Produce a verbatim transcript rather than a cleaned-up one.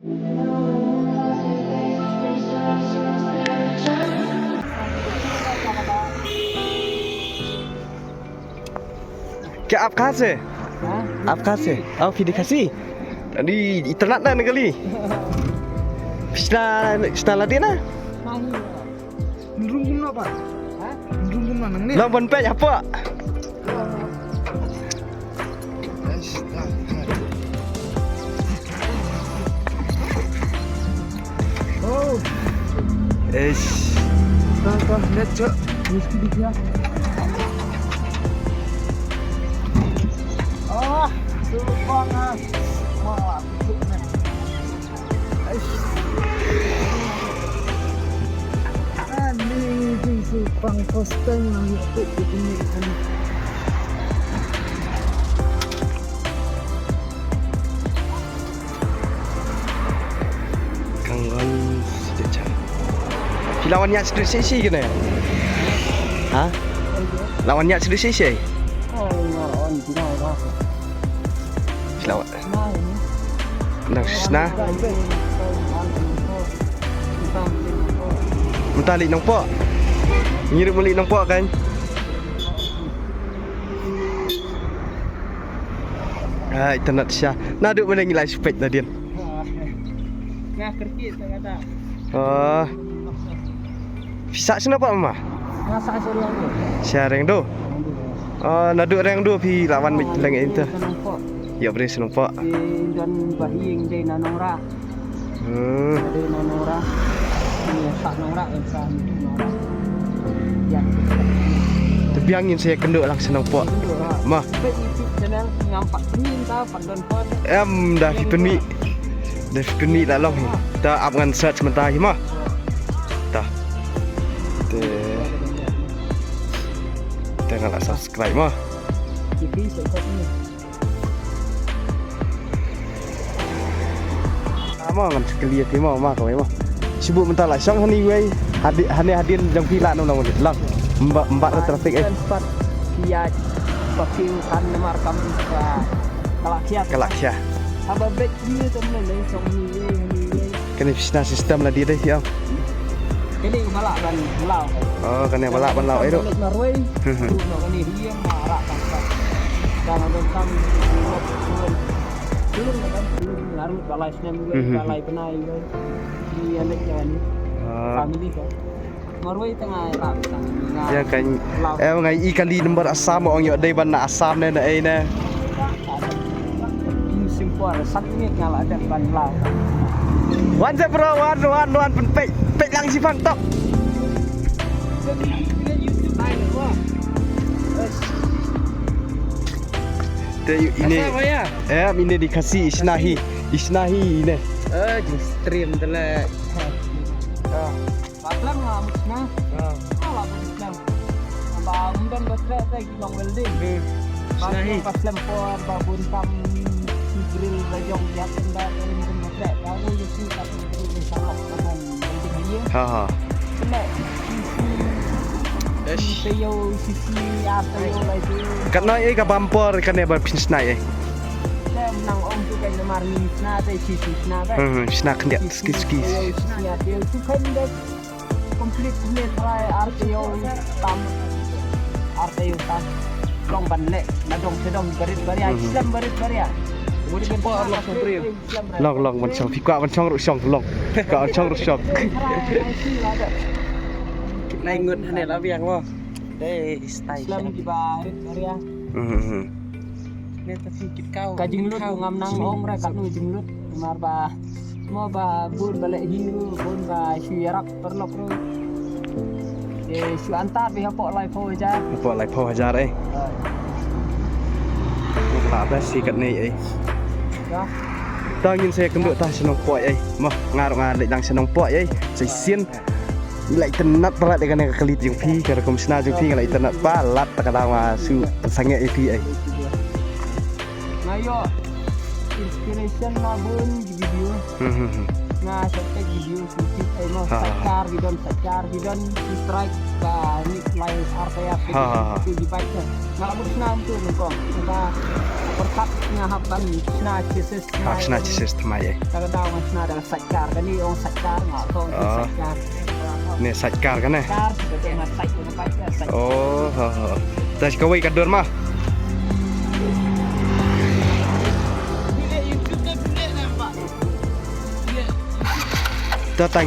क्या आप कहाँ से? आप कहाँ से? आओ फिर दिखासी। अरे इतना ना निकली। पिछला पिछला ला देना। Nrung kumno ba? Ha? Nrung kumno nang ne? Long ban pek apa? Oh. Eish. Tah, tah, lihat, Cok. Mesti dia. Ah, sumpah, ah. Malah, Ani jing su pang first time lang ïa peit ïa pynmih kali. Kangon sdit cha. Phi la wan ïaid sdit shi shi kane? Ha? La wan ïaid sdit shi shi? Oh, la wan, phi la wan. Phi la wan. Nang shisna. Mynta leit Nongpoh. Ngi ruh mut leit Nongpoh kan. Ai, tynat sha. Naduh mynne ngi la shu peit nadien. Nga kyrkieh sa kata. Oh. Phi sah shano pat mama? Nga sah sha Riangdo. Sha Riangdo. Riangdo. Oh, naduh Riangdo phi la wan mih leng ïa ita. Sha Nongpoh. Ïa briew sha Nongpoh. Phi don ba hi ïa dei na Nongrah. Hmm. Dei na Nongrah. Ïa sah Nongrah ïa sah Nongrah. Ïa. Te biang ngin sa ïakynduh lang sha Nongpoh. Kynduh, ha. Ma. Peit YouTube channel ngam pat pynmih ta pat don pat. Em da phi pynmih. Da phi pynmih la long hi. Ta ap ngan search mynta hi ma. Ta. Te. Te nga la subscribe ma. Iti sa ni. Ama ngan clear ti ma ma kawei ma. Shu buh mynta la shong hani wei. Hadi hani hadien jong phi la no long lang. Mba mba traffic eh. Kan pat ïa parking kan namar kam ka la khia. Ka la khia. Haba bek ni te mlei shong hani wei hani wei. Kane phi shna system la dei dei phi ong. Kane ba lah ban law. Oh, kane ba lah ban law, eh, ruh. Marwei. Hmm, hmm. Ruh, no, kane hi ïa ma rak kan kan. Kan ada kan. Tulung kan, tulung larut balai snem wei, hmm, hmm, balai benai wei. Di anak jalan ni. Ah. Family kan. Marwei tang ai rap tang. Ïa kan. Em ngai i kali number Assam ong ïoh dei ban na Assam ne na ei ne. Sim por sat ni nga la dep ban law. Wan se bro, wan wan wan pyn peit peit lang shipang tok. Te ine. Assam ya? Em ine di Khasi isnahi isnahi ine. Eh jing stream tele. Ba slem nga mut sna. Ha. Ba la mut slem. Ba ym don ba treh te ki long welding. Hmm. Ba sna hi. Ba slem por ba bun tam ki grill ba jong ïa tenda te ym don ba treh. Ba ngi ïa ki ka grill ni salok ba don welding hi. Ha ha. Kene. Eish. Tayo sisi ya tayo lai tu. Katno ei ka bumper kane ba phin sna ei. Te nang ong tu kan namar ni sna te sisi sna te. Hmm, hmm, sna khyndiat ski ski. Tayo sisi ya tayo tu kan de. Complete ne try R T O tam. R T O tam. Long ban leh na dong sha dong barit baria. Mhm. Islam barit baria. Wuri kan pa Allah sabri. Long long ban shong phi kwah ban shong ruh shong long. Kwah ban shong ruh shong. Lai ngut hane la biang mo. Dei style. Islam ki barit baria. Mhm. Ka jinglut ngam nang ong re katno jinglut. Namar ba mo ba bun ba leh hi ruh bun ba shu ïarap paralok ruh. Te shu antar beit hapoh laiphew hajar. Hapoh laiphew hajar eh. Ah. Ba best hi katne eh. Ïa. Tang ngin sa ïakynduh ta sha Nongpoh eh. Mo nga ruh nga leit dang sha Nongpoh eh. Sa shisien. Nga la itynnad palat ïa kane ka kali jong phi, ka rukom shna jong phi nga la itynnad palat, ta ka daw nga shu pynsangeh ïa phi ei. Nga ïoh inspiration na bun ki video. Hmm, hmm, hmm. Nga sa peit video YouTube ai mo. Ha, ha, ha. Sidecar, ki don sidecar, ki don strike ba ni lai ar tayar. Ha, ha, ha. Ki bike na. Nga la mut shna tu nongkong. Ba perkat nga hap ban shna chassis. Hap shna chassis thymmai eh. Ka daw nga shna da sidecar, kane ong sidecar, nga ong sidecar. Ne sidecar kane. Sidecar, ka dei ma side, ka bike ka side. Oh, ha, ha. Ta kawei ka dur ma. Ta tang